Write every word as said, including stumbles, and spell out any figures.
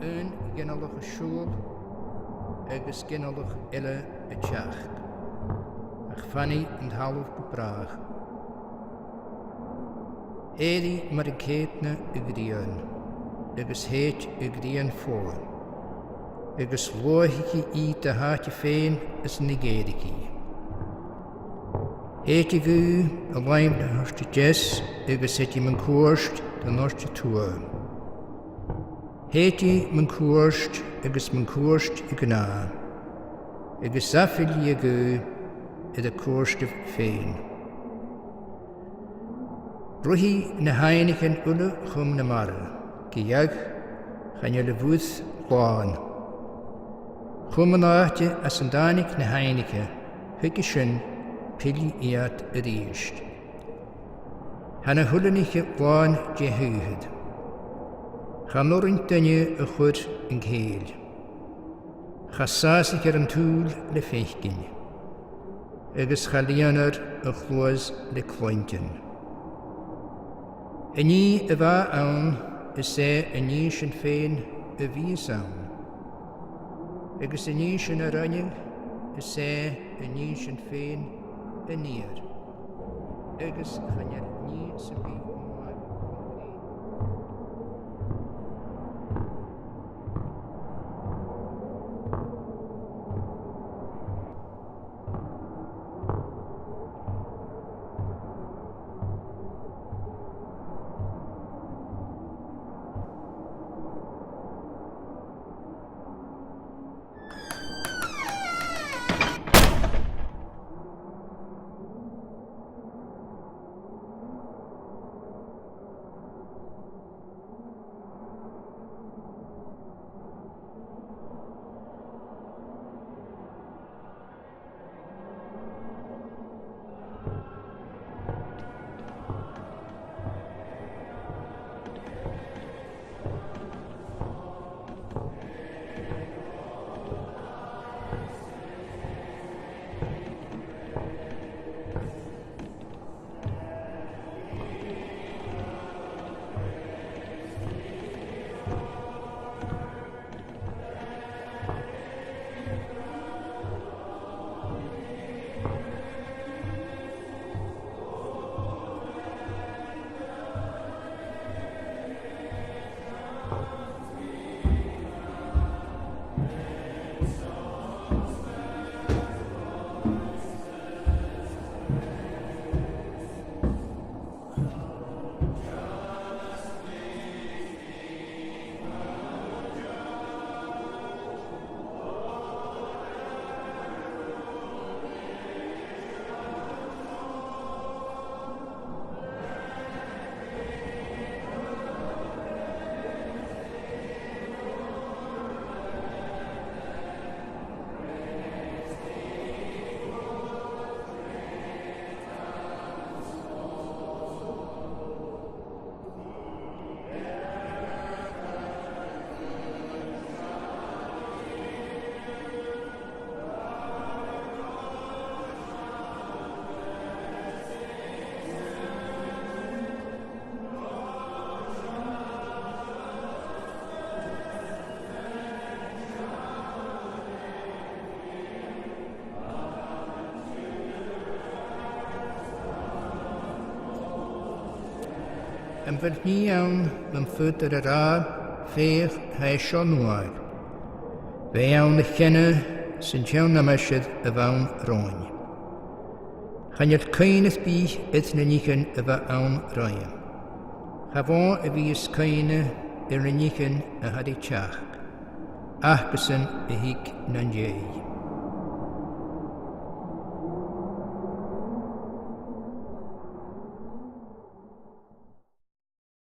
Aon ghinealach a' siubhal agus ginealach eile a' teachd, ach fanadh an talamh gu bràth. Èirich mar an ceudna a' ghrian, agus thèid a' ghrian fodha, agus luathaichidh i do dh'àite fhèin as an do dh'èirich i. Thèid a' ghaoth a làimh na toirt a deas, agus thèid mun cuairt don toirt a tuath. Thèid i mun cuairt agus mun cuairt a ghnàth, agus dh'ath-fhilidh a' ghaoth air a cuairteamh fhèin. Ruithidh na h-aibhnichean uile chum na mara, gidheadh chan eil a' mhuir làn. Chum an àite às an tàinig na h-aibhnichean, thuige sin pillidh iad a-rithist. Tha na h-uilinichean làn de shaothair. Chan urrainn duine a chur an cèill. Cha sàsaichear an t-sùil le faicinn, agus cha lìonar a' chluas le cluinntinn. An nì a bha ann, is e an nì sin fhèin a bhios ann, agus an nì sin a rinneadh, is e an nì sin fhèin a nì iad, agus chan eil nì sam bith math. Am bheil nì ann nam faodar a ràdh, feuch, tha e seo nuadh? Bha e ann a cheana san t-seann aimsir a bh' ann roimhe. Chan eil cuimhne sam bith air na nithean a bha ann roimhe. Cha mhò a bhios cuimhne air na nithean a tha ri teachd, acasan a thig nan dèidh.